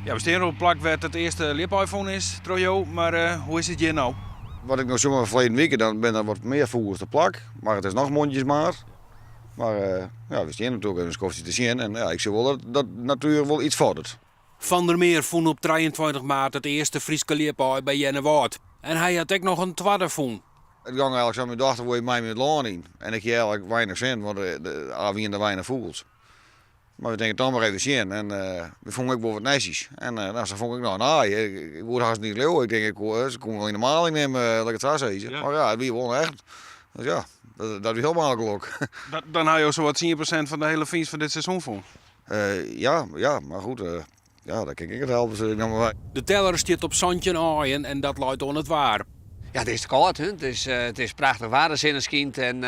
Ja, we stean op it plak wêr't it earste ljipaai fûn is troch jo, mar hoe is it hjir no? Wat ik no sjoch fan ferleden wike, dan binne der wat mear fûgels te plak, mar it is noch moandeismaart. Mar ja, we stean natuerlik even in skoftsje te sjen en ja, ik sjoch wol dat dat natuer wol iets fordert. Van der Meer fûn op 23 maart it earste Fryske ljipaai by Earnewâld en hy hat ek noch in twadde fûn. It gong eigenlik sa, myn dochter woe mei my it lân yn en ik hie eigenlik weinich sin, want der wiene der weinich fûgels. Mar we tinke toch mar even sjen en we fûnen ek wol wat nestjes. En no, sa fûn ik noch in aai. Ik woe it hast niet leauwe. Ik tink, ik koe, se koene wol yn de maling nimme, laat ik it sa sizze. Maar ja, it wie wol echt. Dus ja, dat wie helemaal gelok. Dan ha jo sawat 10% fan de hiele fynst fan dit seizoen fûn? Ja, ja, mar goed, ja, dat kin ik net helpe, sis ik no mar wer. De teller stiet op 17 aaien en dat leit oan it waar. Ja, it is te kâld. Hè? It is prachtich waar, de sinne skynt. En,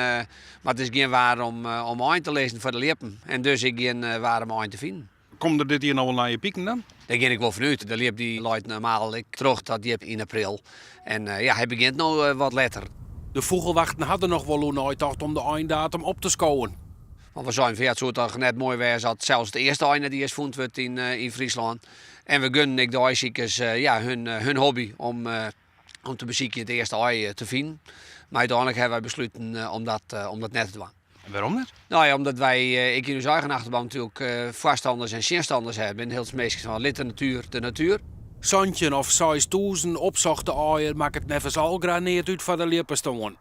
mar it is gjin waar om aaien te lizzen foar de ljippen. En dus ek gjin waar om aaien te finen. Komme der dit jier noch wol nije piken dan? Dêr gean ik wol fanút. De ljip dy leit normaal ek troch dat djip yn april. En ja, hy begjint no wat letter. De fûgelwachten ha der noch wol oer neitocht om de eindatum op te skowen. Want we seinen fan ja, it soe toch net moai wêze as sels it earste ein net iens fûn wurdt yn Fryslân. En we gunnen ek de aaisikers ja, hun hobby om te besykjen it earste aai te finen. Mar úteinlik hawwe wy besluten om dat net te dwaan. En wêrom net? No ja, omdat wy ek yn ús eigen achterban natuerlik foarstanners en tsjinstanners hawwe. Binne hiel minsken fan lit de natuer de natuer. 17 of 6000 opsochte aaien makket neffens Algra neat út foar de ljippestân.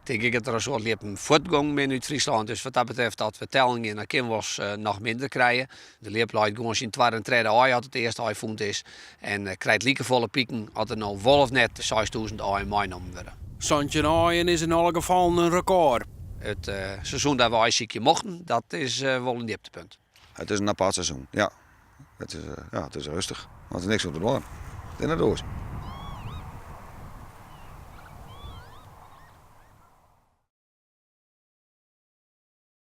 Ik tink ek dat der in soad ljippen fuortgongen binne út Fryslân. Dus wat dat betreft, as we tellen gean, dan kinne we wolris noch minder krije. De ljip leit gewoan syn twadde en tredde aai as it earste aai fûn is. En krijt likefolle piken as der no wol of net 6000 aaien meinommen wurde. 17 aaien is yn alle gefallen in rekôr. It seizoen dat we aaisykje mochten, dat is wol in djiptepunt. It is in apart seizoen, ja. It is, ja, it is rêstich, want der is niks oan te dwaan. It is net oars.